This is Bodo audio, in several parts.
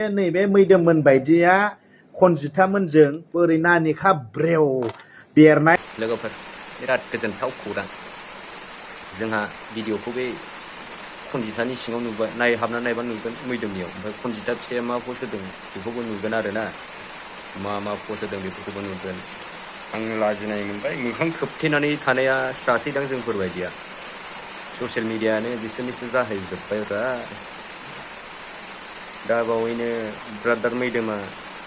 नैबे मैदोममोन बायदिया खनजिथामोनजों बोरै नानिखा ब्रेव बेरनाय लोगोफोर बिराद गोजोनथाव खौरां जोंहा भिडिअखौ बे खनजिथानि सिङाव नुबाय नायहाबना नायबा नुगोन मैदोमनियाव ओमफ्राय खनजिथा फिसाया मा पस्ट होदों बेखौबो नुगोन आरोना मा पस्ट होदों बेफोरखौबो नुगोन आं लाजिनाय मोनबाय मोखां खोबथेनानै थानाया स्रासैदां जोंफोरबायदिया ससियेल मिडियानो बिसोरनिसो जाहैजोब्बायब्रा दा बावैनो ब्रादार मैदोमा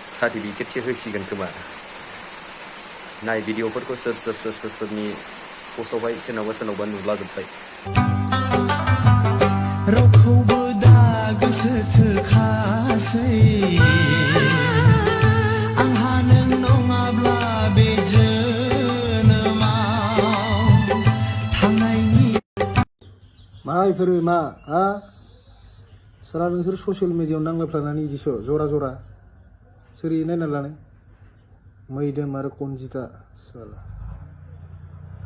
सार्टिफिकेटसो होसिगोन खोमा नाय भिडिअफोरखौ सोरनि पस्टआवहाय सोरनावबा नुलाजोब्बाय रावखौबो दा गोसो थोखासै आंहा नों नङाब्ला बे जोनोमाव थांनायनि मा इफोरो मा हा सारा नोंसोर ससियेल मिडियायाव नांलायफ्लानानै इदिस' जरा सोर नायना लानाय मैदोम आरो कनजिता साला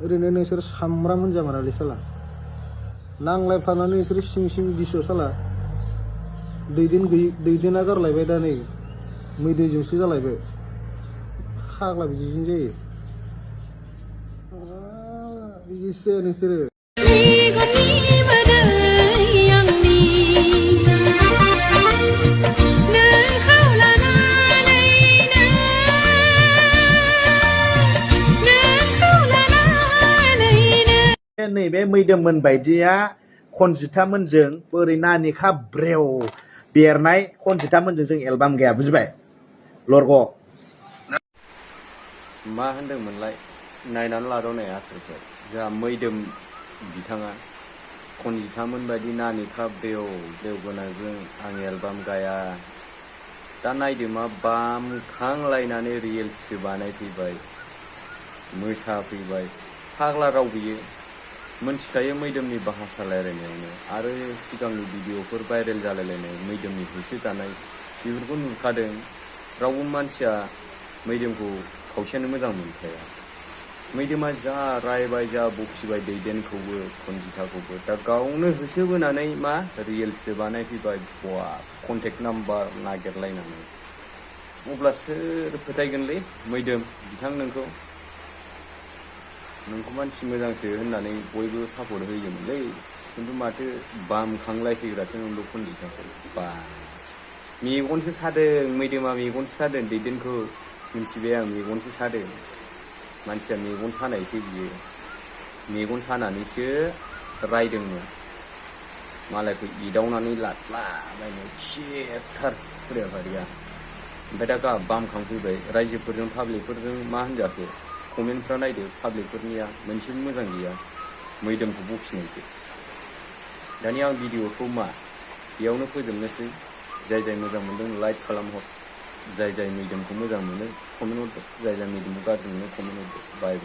ओरैनो नोंसोर सामब्राम होनजामारालै साला नांलायफ्लानानै नोंसोर सिं इदिस' साला दैदेना गारलायबाय दा नै मैदोजोंसो जालायबाय फाग्ला बिदिजों जायो बिदिसो नोंसोरो नैबे मैदोममोन बायदिया खनजिथामोनजों बोरै नानिखा ब्रेव बेरनाय खनजिथामोनजों जों एलबाम गैया बुजिबाय लरग मा होनदोंमोनलाय नायनानै लादावनाय आसोलफोर जोंहा मैदोम बिथाङा खनजिथामोन बायदि नानिखा ब्रेव गोनांजों आं एलबाम गाया दा नायदो मा बामखांलायनानै रिल्ससो बानायफैबाय मोसाफैबाय फाग्ला राव बियो मोनथिखायो मैदोमनि भाषा रायलायनायावनो आरो सिगांनि भिडिअफोर भाइरेल जालायलायनाय मैदोमनि होसो जानाय बेफोरखौ नुखादों रावबो मानसिया मैदोमखौ खावसेयानो मोजां मोनखाया मैदोमा जा रायबाय जा बखिबाय दैदेनखौबो खनजिथाखौबो दा गावनो होसोबोनानै मा रिल्ससो बानायफैबाय बवा कन्टेक्ट नाम्बार नागिरलायनानै अब्ला सोर फोथायगोनलै मैदोम बिथां नोंखौ मानसि मोजांसो होननानै बयबो सापर्ट होयोमोनलै खिन्थु माथो बामखांलायफैग्रासो नंदों खनजिथाखौ बा मेगनसो सादों मैदोमा मेगनसो सादों दैदेनखौ मिन्थिबाय आं मेगनसो सादों मानसिया मेगन सानायसो बियो मेगन सानानैसो रायदोंमोन मालायखौ एदावनानै लादलाबायनो थिएटार फुरायाफारिया ओमफ्राय दा गाहा बामखांफैबाय रायजोफोरजों पाब्लिकफोरजों मा होनजाखो कमेन्टफ्रा नायदो पाब्लिकफोरनिया मोनसेबो मोजां गैया मैदोमखौ बखिनायखौ दानिया आं भिडिअखौ बेयावनो फोजोबनोसै जाय मोजां मोनदों लाइक खालामहर जाय मैदोमखौ मोजां मोनो कमेन्ट हरदो जाय मैदोमखौ गाज्रि मोनो कमेन्ट हरदो बाय